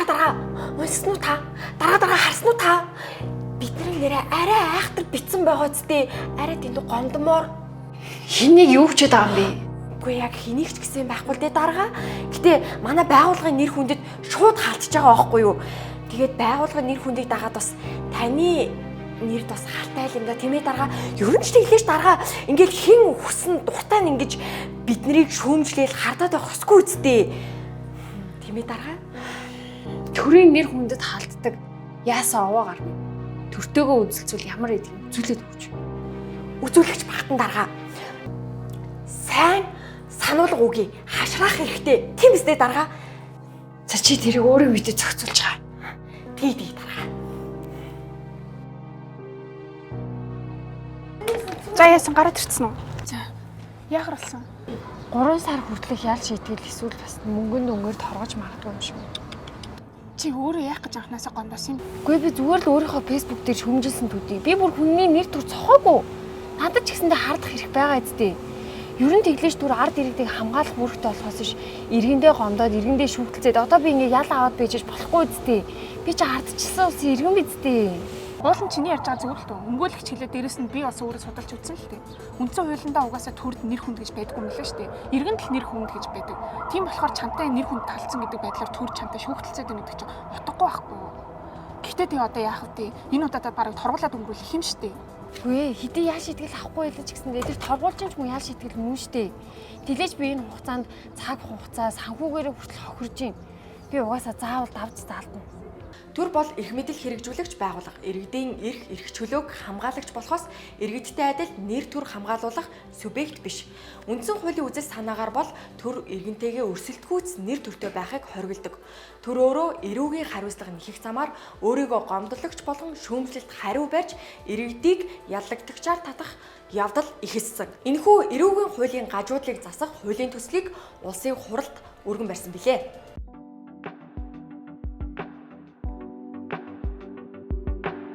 Дараа унссан уу та? Дараа харсан уу та? Бидний нэрээ арай айхтар битсэн байгаа зү. Арай дэндүү гомдмоор. Хэнийг юу хүчээд байгаа юм бэ? Үгүй яг хэнийг ч гэсэн байхгүй л дээ дарга. Гэтэ манай байгууллагын нэр хүндэд шууд халтж байгаа байхгүй юу? Тэгээд байгууллагын нэр хүндийг дагаад бас таны нэрд бас халтай л юм да, тийм ээ дарга. Ер нь ч тэглээш дарга. Ингээл хин хүсэн дуртай нь ингэж биднийг шүүмжлээл хардаад байх ёсгүй үсттэй. Тийм ээ дарга. Төрийн нэр хүндэд халтдаг яасан овоо гарна. Төртөөгөө үзэлцүүл ямар эдгийг үзүүлээд өгч. Үзүүлэгч багтан дарга. Сайн сануулга үгүй хашраах хэрэгтэй. Тийм үстэй дарга. За чи тэрийг өөрийн үедээ зохицуулж байгаа. Тий тий дарга. За яасан гараад ирсэн үү? За. Яахар болсон? 3 сар хүртэлх ял шийтгэл эсвэл бас мөнгөнд өнгөөр торгож магадгүй юм шиг. Чи өөрөө яах гэж анхнаасаа гомдосон юм? Үгүй би зүгээр л өөрийнхөө Facebook дээр шүмжилсэн төдий. Би бүр хүний нэр төр цохоогүй. Надад ч гэсэндээ хардах хэрэг байгаа зү. Ер нь тэглэж түр ард иргэдийг хамгаалах үүрэгтэй болохоос ш иргэндээ гомдоод иргэндээ шүүхтэлцээд одоо би ингээ ял аваад байж болохгүй зү. Би чи ардчилсан улсын иргэн биз дээ. Уул нь чиний ярьж байгаа зүгээр л дөө. Өмгөөлөгч хэлээ дээрэс нь би бас өөрөө судалж үзсэн л дээ. Үндсэн хуулиндаа угаасаа төрд нэр хүнд гэж байдгүй юм лээ шүү дээ. Иргэн л нэр хүнд гэж байдаг. Тийм болохоор чамтай нэр хүнд талцсан гэдэг байдлаар төр чамтай шүүхтэлцээд байна гэдэг чинь утгагүй байхгүй юу? Гэхдээ тэгээ одоо яах вэ? Энэ удаадаа бараг торгуулад өнгөрүүлэх юм шүү дээ. Үгүй ээ, хэдий ял шийтгэл авахгүй байлаа ч гэсэндээ тэр торгуулчин ч мөн ял шийтгэл мөн штэ. Тэлээж би энэ хугацаанд цаг хугацаа санхүүгээрээ хүртэл хохирж байна. Би угаасаа заавал давж заалдана. Төр бол эрх мэдэл хэрэгжүүлэгч байгууллага. Иргэдийн эрх, эрх чөлөөг хамгаалагч болохоос иргэдтэй адил нэр төр хамгаалуулах субъект биш. Үндсэн хуулийн үзэл санаагаар бол төр иргэнтэйгээ өрсөлдөхүйц нэр төртэй байхыг хориглодог. Төр өөрөө эрүүгийн хариуцлага нэхэх замаар өөрийгөө гомдлогч болон шүүмжлэлт хариу барьж иргэдийг яллагдагчаар татах явдал ихэлсэн. Энэхүү эрүүгийн хуулийн гажуудлыг засах хуулийн төслийг улсын хуралд өргөн барьсан билээ.